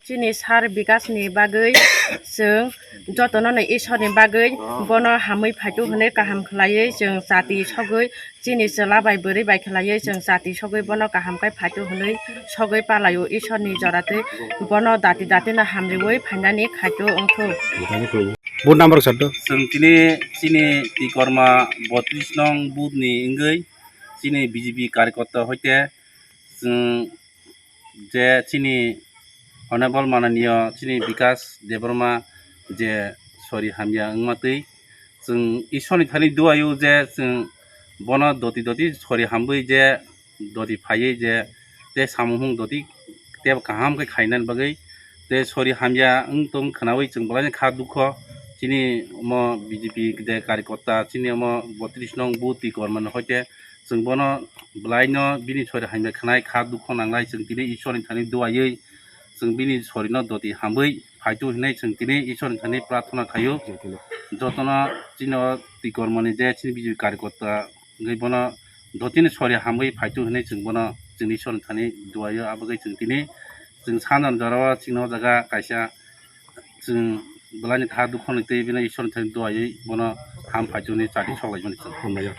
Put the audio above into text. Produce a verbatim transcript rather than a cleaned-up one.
Chini sir Bikasni bagwi chwng jotono no Isorni bagwi bono hamwi phaitu hwnwi kaham khlaiwi chwng chati sogwi chini chwla bai bwrwi bai khlaiwi chwng chati sogwi bono kaham khe phaitu hwnwi sogwi palaio Isorni joratwi bono dati dati no hamriwi phainani khaitu wngthok. Vote number sir do. Chwng tini chini Tikorma botris nong booth ni wngwi chini B J P karyakarta hoite chwng je chini Honorable Mananiya chini Bikas Debbarma je sori hamya wngma twi chwng Isorni thani duaio je chwng bono doti doti sori hamwi je doti phaiwi je tei samung hung doti tei kaham khe khainani bagwi tei sori hamya wng tong khwnawi chwng belai kha dukho chini omo B J P de karyakarta chini omo botris nong booth Tikorma ni hoite chwng bono belai no bini sori hamya khwnai kha dukho nanglai chwng tini Isorni thani duawi chwng bini sori no doti hamwi phaitu hinwi chwng tini Isorni thani prarthana khaio jotono chini o Tikorma ni je chini B J P karyakarta wngwi bono dotini sori hamwi phaitu hinwi chwng bono chwngni Isorni thani duaio abagwi chwng tini chwng sanjani jorao chwngno o jaga kaisa chwng belai ni kha dukho ni twi bini Isorni thani duawi bono ham phaitu hinwi chati soklaimani chwng. Hambai ya.